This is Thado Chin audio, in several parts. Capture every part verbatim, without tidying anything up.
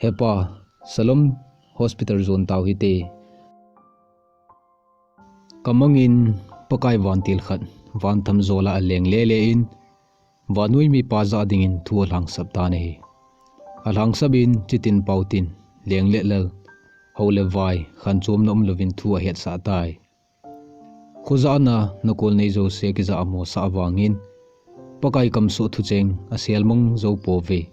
Hepa, Shalom Hospital jon tau hite. Kamangin Pakai vantil khat, vantham jola aleng lele in, vannoi mipa ja dingin thu alhangsap tan ahi. Alhangsap in chitin pautin, leng le lal, hou le vai, khanchomna umlouvin thu ahetsah tai. Khojahna nakol nei jouse kija amosah vangin, Pakai kamsoh thucheng aselmang jou pouve.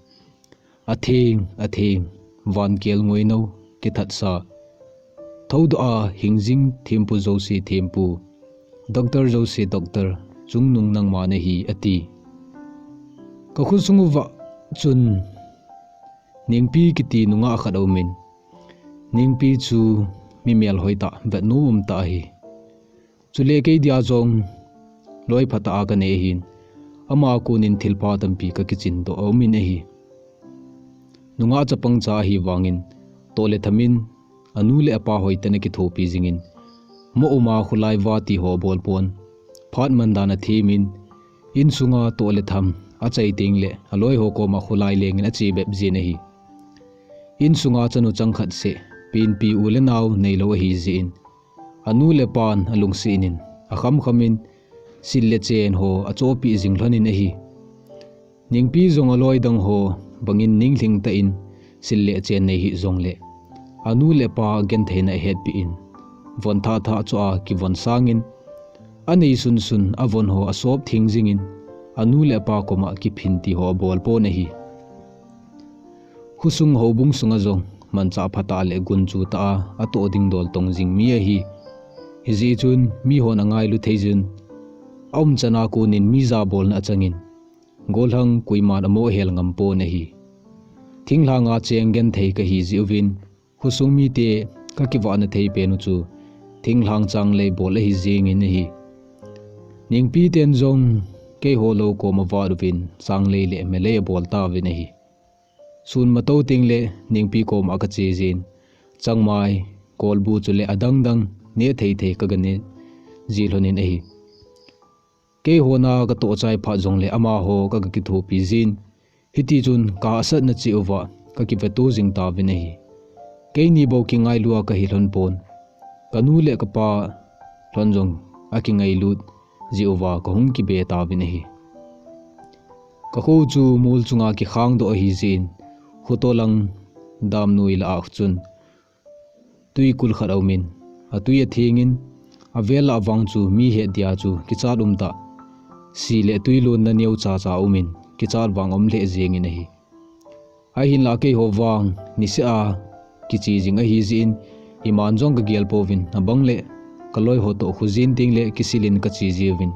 Atheng, atheng, vankel ngoinou kithatsa. Thoudoh a hingjing thempu jouse thempu, doctor jouse doctor, chungnung nangma nahi, ati. Kakhosung uva chun Nengpi kiti nungah khat aumin, Nengpi chu mi melhoi tah, vetnom um tah ahi. Chule kei dia jong loi phatah a kanei ahin, ama konin thilpha tampi kakichin doh aumin ahi. Nungah chapang cha ahi vangin, toh le thamin, anu le apa hoitah in akithopi jingin, mo uma kholai va ti ho abol pon, phat man dan athemin, insunga toh le tham achai teng le aloi ho koma kholai lengin ache bep jin ahi. Insunga chanu chang khat seh, penpi u le nao neilou ahi jeh in, anu le apan alungset in, akham khamin, sil le chen ho achohpeh jing lhonin ahi. Nengpi jong aloi dang ho bangin ninglhing tah in, sil le chen nei hih jongle, anu le apa gentheina ahetpeh in, von thah thah choh a kivon sangin, anei sunsun avon ho asop theng jingin, anu le apa koma kiphin ti ho abol pon ahi. Khosung houbung sunga jong manchah phatah le gunchu tah a atoh ding dol tong jing mi ahi. Hijeh chun mihon angailu thei jin, aumchan a konin mi jabolna achangin, gollhang koiman amoh hel ngam pon ahi. Thinglhanga cheng genthei kahi jeh uvin, khosung mite kakivahna thei pen u chu, thinglhang changlei bol ahi jengin ahi. Nengpi ten jong keiho lou koma vat uvin, changlei le melei abol tauvin ahi. Sun matou teng le Nengpi koma kache jin, changmai, kolbu chule adang dang neh thei thei kaga neh ji lhonin ahi. Keiho na katoh chai phat jongle amaho kaga kithopi jin, hitichun kahahsatna cheh uva kakiveto jing tauvin ahi. Keini bou kingailua kahi lhon pon, kanu le kapa lhon jong akingailut jeh uva kahung kibe tauvin ahi. Kakho chu mol chunga kikhangdoh ahi jeh in, khoto lang damnoi lah a chun twikul khat aumin, atwi athengin, avel lah vang chu mi het dia chu kichat umtah, si le twi lonna neocha cha umin, kichat vang um lheh jengin ahi. Ahinlah keiho vang niseh a kiche jing ahi jeh in, iman jong kagel pouvin, abang le kaloi ho toh khojin teng le kisilin kache jiuvin,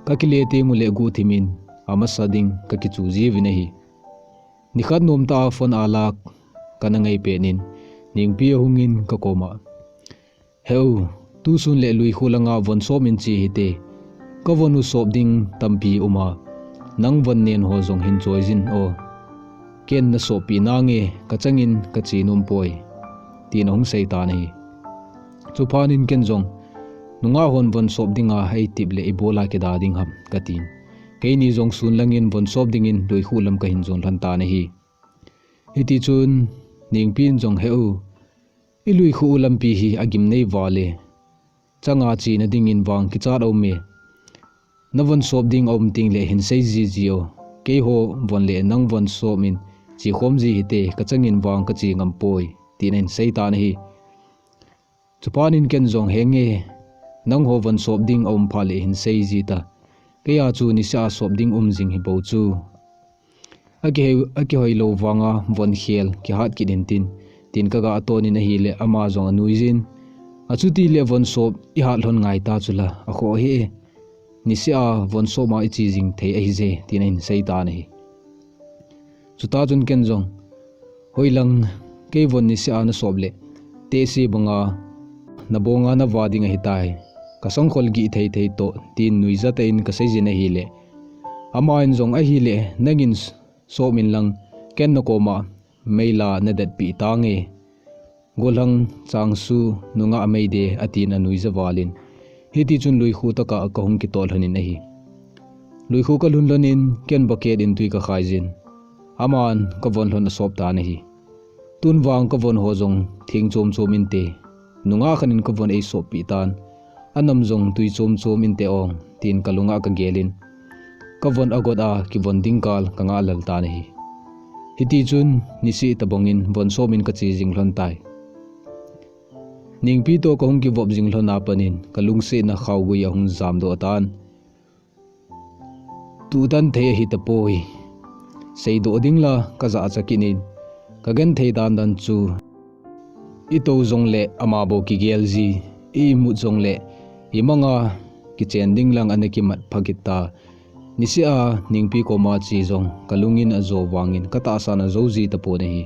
kakile teng ule guhthimin, amasa ding kakichu jiuvin ahi. Nikhat nomtah a phone ala kana ngai petnin, Nengpi ahungin kakoma, Heu, tusun le Luikhu langa von sop in che hite. Kavon u sop ding tampi uma, nang von nen ho jong hin choi jin o. Ken nasoppeh nange, kachangin kache nompoi, tin ahung seitan ahi. Chuphatnin ken jong, nungah hon von sop dinga eitep le ibola kida ding ham, katin, keini jong sun langin von sop dingin Luikhu lam kahin jon lhon tan ahi. Hitichun Nengpi in jong, Heu, iLuikhu u lampi hi agim nei vale, changa chena dingin vang kichat aume. Navon sop ding aum tengle hin sei jiji o. Keiho von le nang von sop in chekhom ji hite, kachangin vang kache ngampoi, tin ahin seitan ahi. Chuphatnin ken jong, Henge, nangho von sop ding aum phat le hin sei jita. Keia chu niseh a sop ding um jing hibou chu, akihoi, akihoilou vanga von khel kihat kit intin, tin kaga atonin ahile ama jong anuijin, Achutile von sop ihat lhon ngaita chula, akhoh hih e. Niseh a von sop a iche jing thei ahije, tin ahin seitan ahi. Chutah chun ken jong, Hoilang, kei von niseh a nasop le tehse banga nabonga nava ding ahitai. Kasangkhol gih thei thei toh, tin nuijatah in kaseijin ahile, aman jong, Ahile nangin sop inlang, ken nakoma meila nadetpeh tange. Gollhang changsu nungah meide, atin anuija valin, hitichun Luikhu tokah kahung kitoh lhonin ahi. Luikhu kalhun lhon in ken bucket in tui kakhai jin, aman kavon lhon asop tan ahi. Tun vang kavon ho jong theng chom chom inte. Nungah khat in kavon eisoppeh tan, anam jong tui chom chom inte ong, tin kalunga kagel in, kavon agot a kivon ding kal kangah lel tan ahi. Hiti chun nisih tabang in von sop in kache jing lhon tai. Nengpi toh kahung kivop jing lhon a pat in kalungsetna khaogui ahung jamdoh tan. Tutan thei ahi tapoi. Seidoh ding la kajahcha kit in, kagenthei dan dan chu, itou jongle ama bou kigel ji, i-imut jongle imanga kichen ding lang ana kimat pha kit ta. Nisih a Nengpi koma che jong kalung in ajo vangin katahsan ajou ji tapon ahi.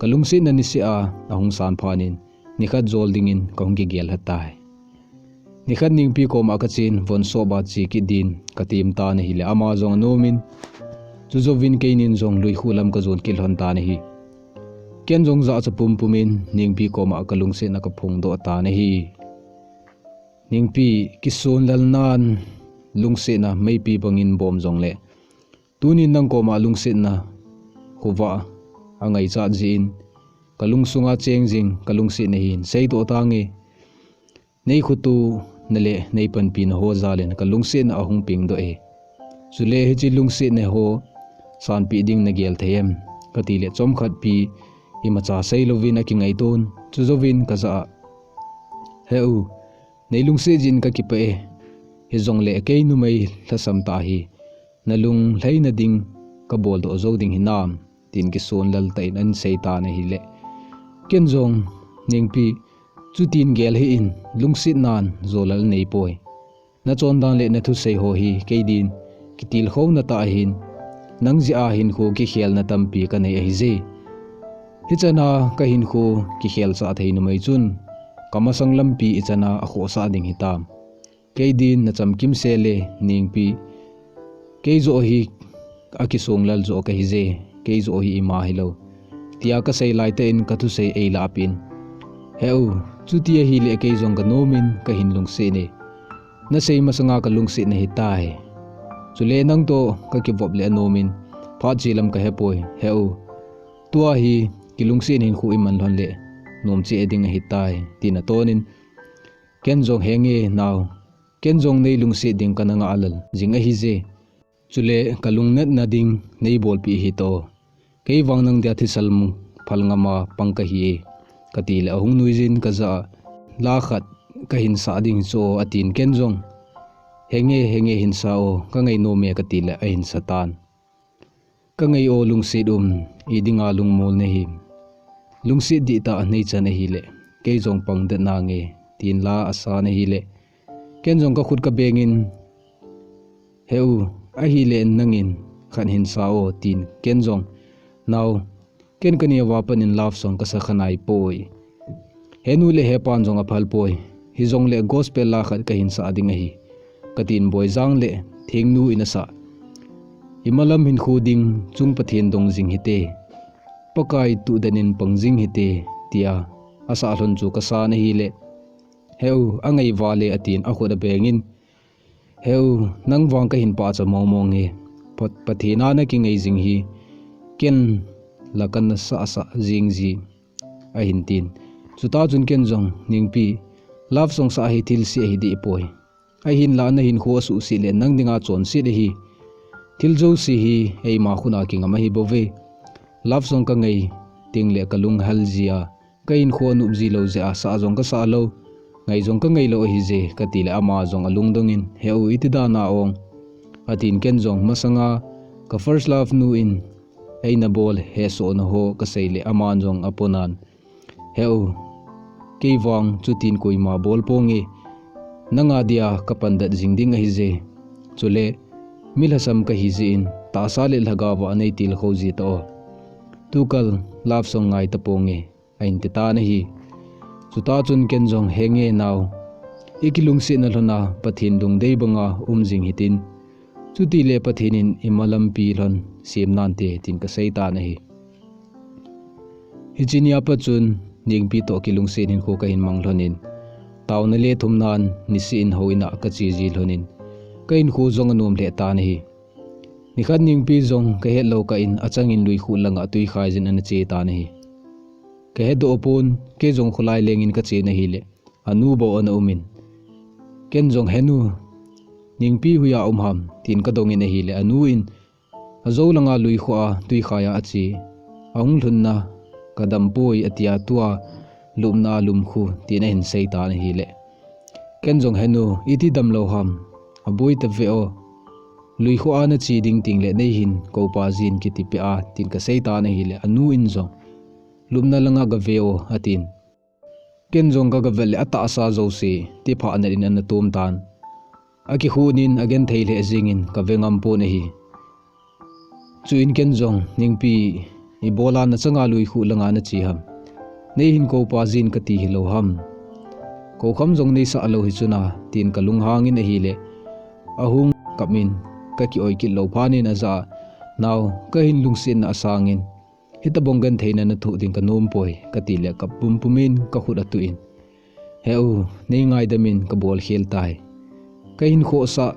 Kalungsetna nisih a ahung san phat in nikhat jol dingin kahung kigel lha tai. Nikhat Nengpi koma kachen von sop a che kit din katem tan ahile ama jong anom in, chujouvin keinin jong luikhu lam kajon kit lhon tan ahi. Ken jong jahcha pumpum in Nengpi koma kalungsetna kaphongdoh tan ahi. Nengpi, kisonlal nan lungsetna meipi bangin bom jongle, tunin nang koma lungsetna khovah angaichat jeh in kalungsunga cheng jing kalungsetna hin seidoh tange. Nei khoto na le nei panpi na ho jal in kalungsetna ahung pengdoh e. Chule hiche lungsetna ho sanpeh ding nagel thei em? Katile chomkhat pi imacha seilouvin akingaiton, chujouvin kajah a, He u, nei lungset jeh in kakipah e. Hijongle kei numei lhasam tah hi nalung lhaina ding kaboldoh jou ding hinam? Tin kisonlal tah in ahin sei tan ahile, ken jong, Nengpi, chutin gel hih in, lungset nan jolal neipoi. Nachondan le nathusei ho hi keidin kitilkhouna tah ahin, nang jeh a hinkho kikhelna tampi kanei ahije. Hichan a kahinkho kikhelsah thei numei chun kamasang lampi ichan a akhohsah ding hitam? Keidin nachamkim sel e, Nengpi, kei joh hi akisonglal joh kahije, kei joh hi ima hilou, tia kasei laitah in kathusei eilahpeh in, He u, chuti ahile kei jong kanom in kahin lungset e. Nasei masanga kalungset nahitai. Chule nang toh kakivop le anom in phat che lam kahepoi, he u. Tua hi kilungset hinkho iman lhon le nomcheh ding ahitai, tin aton in, ken jong, Henge nao, ken jong nei lungset ding kana ngahlel jing ahije. Chule kalungnatna ding neibolpeh hite o. Kei vang nang dia thisan mu phal ngam a pang kahi e, katile ahung nuijin kajah a, La khat kahinsah ding chu o, atin ken jong, Henge, henge, hinsa o, kangai nom e, katile ahinsa tan. Kangai o lungset um, idinga lungmol nahi? Lungset dihtah neichan ahile kei jong pangdet nange, tin la asan ahile, ken jong kakhut kabeng in, He u, ahile nangin khat hinsa o, tin ken jong, Nao, ken kaneo a pat in love song kasa khanaipoi. Henu le hepan jong aphalpoi. Hijongle gospel la khat kahinsah ding ahi, katin Boijang le Thengnu in asah, Imalam hinkho ding chung Pathen dong jing hite, Pakai tuhdet in pang jing hite, tia asah lhon chu kasan ahile, He u, angai vale, atin akhut abeng in, He u, nang vang kahin pachat mongmong e. Pat-, Pathen a nakingai jing hi ken la kana sahsah jing ji, ahin tin. Chutah chun ken jong, Nengpi, love song sah hi thilse ahi dehpoi. Ahinla nahinkho asuhset le nang dinga chonset ahi. Thil jouse hi eima khut a kingam ahibouve. Love song kangai tengle kalung hal jia, kahinkho anop jilou jeh a sah jong kasah lou, ngai jong kangailou ahije, katile ama jong alungdong in, He u, itidan a ong, atin ken jong masanga ka first love nu in eina bol hesohna ho kaseile aman jong aponan, He u, kei vang chutin koima bolponge, nanga dia kapandet jing ding ahije. Chule mi lhasam kahijeh in tahsa le lhagaova neitilkhou jitao. Tukal love song ngai taponge, ahin titan ahi. Chutah chun ken jong, Henge nao, ikilungsetna lhona Pathen lungdei banga um jing hitin, chutile Pathen in imalampi lhon sem nante, tin kaseitan ahi. Hiche nia pat chun Nengpi toh kilungset hinkho kahin mang lhonin, taona le thumnan niseh in houin a kache ji lhonin, Ka hinkho jong anom lheh tan ahi. Nikhat Ningpi jong kahet lou kah in achangin luikhuh langa tui khaijin ana che tan ahi. Kahe doh pon, kei jong kholai lengin kachen ahile, anu bou ana umin, ken jong, "Henu, Ningpi hoiya um ham?" tin kadongin ahile, anu in, "Ajou langa luikhuh a tui khai a ache, ahung lhunna kadam poi, atia tua lupna a lum khu," tin ahin sei tan ahile, ken jong, "Henu, iti damlou ham? Aboi tave o. Luikhuh a nache ding tengle neihin koupa jin kiti peh a," tin kasei tan ahile, anu in jong, "Lupna langa gave o," atin. Ken jong kagavet le atahsa jouse tiphahnat in ana tom tan. Akikhunin agenthei lheh jengin kave ngam pon ahi. Chuin ken jong, "Ningpi, ibola nachanga luikhuh langa nache ham? Neihin koupa jin kati hilou ham? Koukham jong neisah lou hichuna," tin kalunghangin ahile, ahung kapmin, kaki-oi kit lou phatnin ajah a, "Nao, kahin lungsetna asangin, hitobang gentheina nathoh ding kanom poi," katile kap pumpumin kakhut atuh in, "He u, neingaidamin kabol khel tai. Kahin khohsah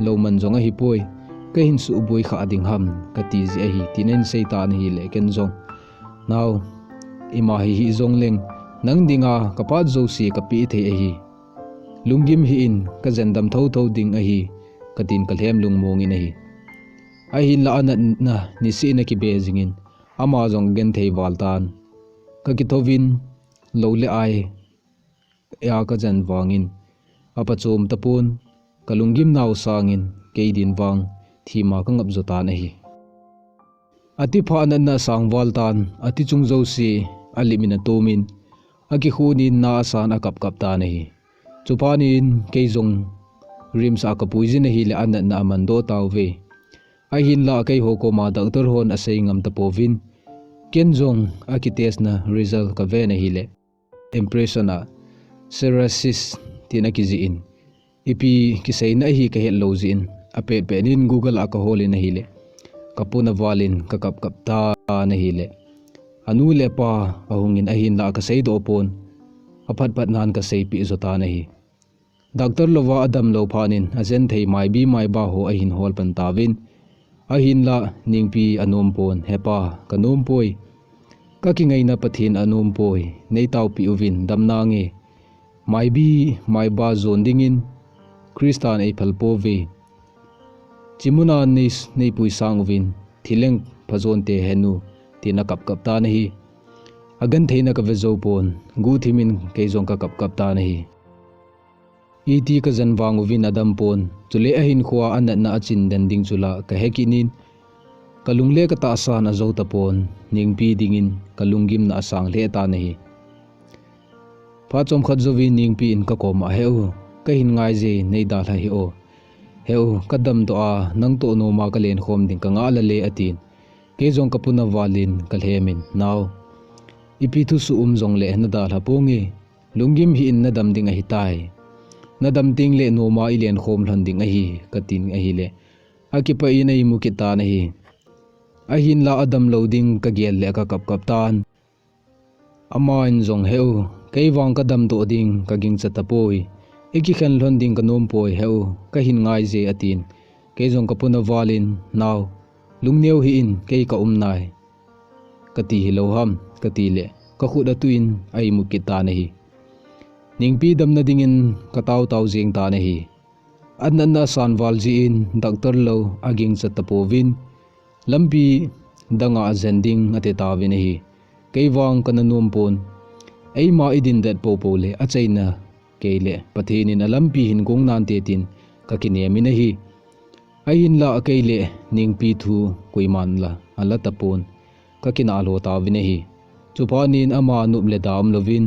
lou man jong ahipoi, kahin suhboi kha ding ham, kati jeh ahi," tin ahin sei tan ahile, ken jong, "Nao, ima hihih jongleng, nang dinga kaphat jouse kapeh thei ahi. Lunggim hih in, kajendam thotho ding ahi," katin kalhem lungmongin ahi. Ahinla anatna niseh in akibe jingin, ama jong agenthei val tan. Kakithouvin, lou le ai a kajen vangin, aphachom tapon, kalunggimnau sangin, kei din vang thima kangap jo tan ahi. Atiphahnatna asang val tan, atichung jouse alimin atomin, akikhunin na asan akapkap tan ahi. Chuphatnin kei jong RIMS a kapuijin ahile anatna amandoh tauve. Ahinla keiho koma doctor hon asei ngam tapouvin, ken jong akitestna result kaven ahile, impression a psoriasis tin akijih in, ipi kiseina ahi kahet lou jeh in, apetpetnin Google a kaholin ahile, kapuna valin kakapkap tan ahile, anu le apa ahungin ahinla kaseidoh pon, aphatphatnan kaseipeh jo tan ahi. Doctor louva adam lou phatnin ajenthei maibi maiba ho ahin hol pan tauvin, ahinla Ningpi anom pon, "Hepa, kanom poi. Kakingaina Pathen anom poi. Neitaopeh uvin, damnange. Maibi maiba jon dingin Christan eiphal pouve. Chimuna nei, neipuisang uvin, thileng phajonte henu," tin akapkap tan ahi. Agentheina kave jou pon, guhthimin kei jong kakapkap tan ahi. Iti kajen vang uvin adam pon, chule ahinkhoa anatna achin den ding chu la kahekit in, kalung le katahsan ajou tapon, Ningpi dingin kalunggimna asang lheh tan ahi. Phat chomkhat jouvin Ningpi in kakoma, "He u, kahin ngai je, neidalha hih o. He u, kadamdoh a, nangtoh noma kalenkhom ding kangah lale," atin. Kei jong kapuna valin kalhemin, "Nao, ipi thusuh um jongle nadalha ponge. Lunggim hih in, nadam ding ahitai. Nadam tengle noma ilenkhom lhon ding ahi," katin ahile, akipah in eimu kit tan ahi. Ahinla adam lou ding kagel le kakapkap tan. Aman jong, "He u, kei vang kadamdoh ding kagingcha tapoi. Ikikhen lhon ding kanom poi, he u, kahin ngai je," atin. Kei jong kapuna valin, "Nao, lungneo hih in, kei kaum nai," kati hilou ham, katile, kakhut atuh in eimu kit tan ahi. Ningpi damna dingin kataotao jeng tan ahi. Anatna asan val jeh in doctor lou agingcha tapouvin, lampi danga ajen ding ati tauvin ahi. Kei vang kana nom pon, eima idin det poupou le achaina kei le Pathen in alampi hin gong nante tin kakinem in ahi. Ahinla kei le Ningpi thu koiman la ala tapon, kakinah lou tauvin ahi. Chuphat in ama nop le da um louvin,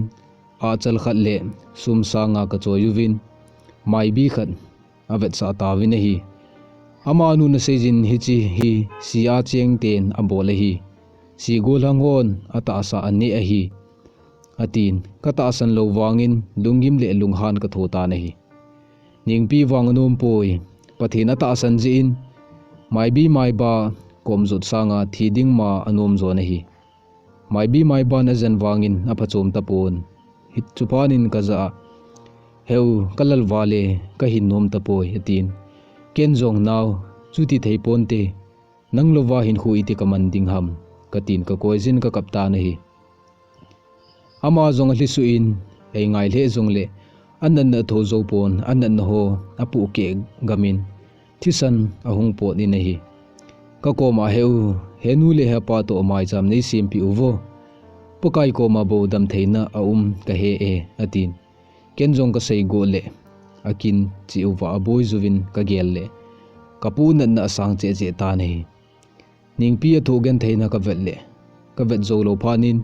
achal khat le sum sanga kachoi uvin, maibi khat avetsah tauvin ahi. Amanun aseijin, "Hiche hi si a cheng ten abol ahi. Si golhang hon atahsa aneh ahi," atin. Katahsan lou vangin lunggim le lunghan katho tan ahi. Ningpi vang anom poi. Pathen atahsan jeh in, maibi maiba komjot sanga thi ding ma anom jon ahi. Maibi maiban ajen vangin aphachom tapon. Hichuphat in kajah a, "He u, kalal vale, kahin nom tapoi," atin. Ken jong, "Nao, chuti thei ponte, nang louva hinkho iti kaman ding ham," katin kakoijin kakap tan ahi. Ama jong alhisuh in, ei ngai lheh jongle, anatna tho jou pon, anatna ho apoh keh gamin, thisan ahung pot in ahi. Kakoma, "He u, henu le hepa toh maicham neisempeh uvo. Pakai koma bou damtheina aum kahe e," atin. Ken jong kasei got le, akin cheh uva aboi jouvin kagel le, kapu natna asang cheh cheh tan ahi. Ningpi athoh gentheina kavet le, kavet jou lou phat in,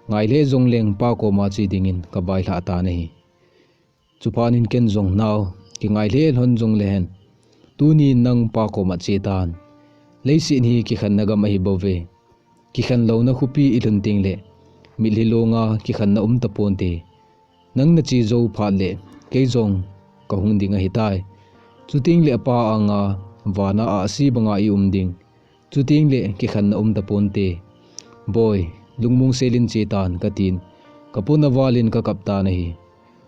ngai lheh jongleng pa koma che dingin kavailhah tan ahi. Chuphat in ken jong, "Nao, kingai lheh lhon jongle hen, tuni nang pa koma che tan. Leiset hi kikhenna gam ahi bouve. Kikhen louna khopi ilhun tengle, mitlhi longa kikhenna um taponte. Nang nache jou phat le, kei jong kahung ding ahitai. Chuteng le apa anga vana ahsi banga i um ding. Chuteng le kikhenna um taponte. Boi, lungmong selin che tan," katin, kapona valin kakap tan ahi.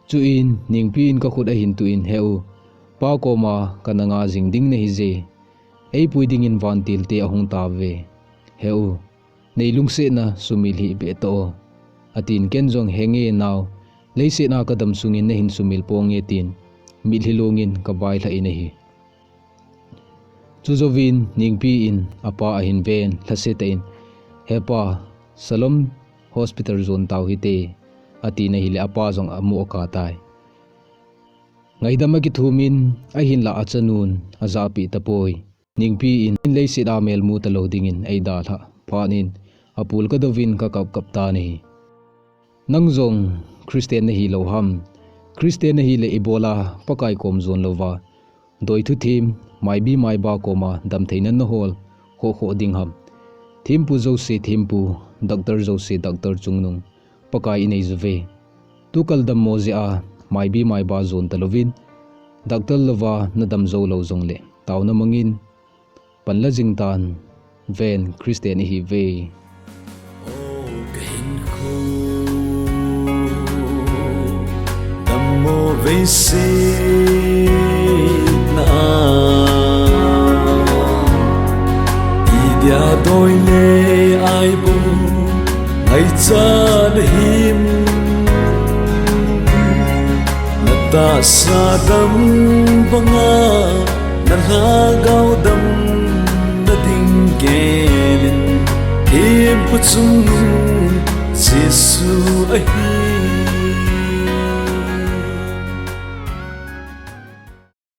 Chuin Ningpi in kakhut ahin tuh in, "He u, pa koma kana nga jing ding nahi je. Eipui dingin vantilte ahung tauve. He u, nei lungsetna sumil hih beh tao o," atin. Ken jong, "Henge nao, leiset a kadam sungin nahin sumil ponge," tin, mitlhi longin kavailhah in ahi. Chujouvin Ningpi in apa ahin ven, lhasetah in, "Hepa, Shalom Hospital jon tau hite," atin ahile apa jong amu akap tai. Ngaidam akithumin, ahinlah achanun ajahpeh tapoi. Ningpi in leiset a mel mu talou dingin eidalhah phat in, apul kadouvin kakap kap tan ahi. Nang jong Christian nahi lou ham? Christian nahile ibola Pakai kom jon louva, doi thu them, maibi maiba koma damtheina nahol khoh khoh ding ham? Thempu jouse thempu, doctor jouse doctor chungnung Pakai inei jouve. Tukal dammo jeh a maibi maiba jon talouvin, doctor louva nadam jou lou jongle, taona mangin, panla jing tan, ven Christian ihiuve. O kahinkho, dammo veisetna a, idia doi le aibu, ngaichat him, natahsa dam banga, nalhagao damna ding gelin, thempu chungnung Jesu ahi.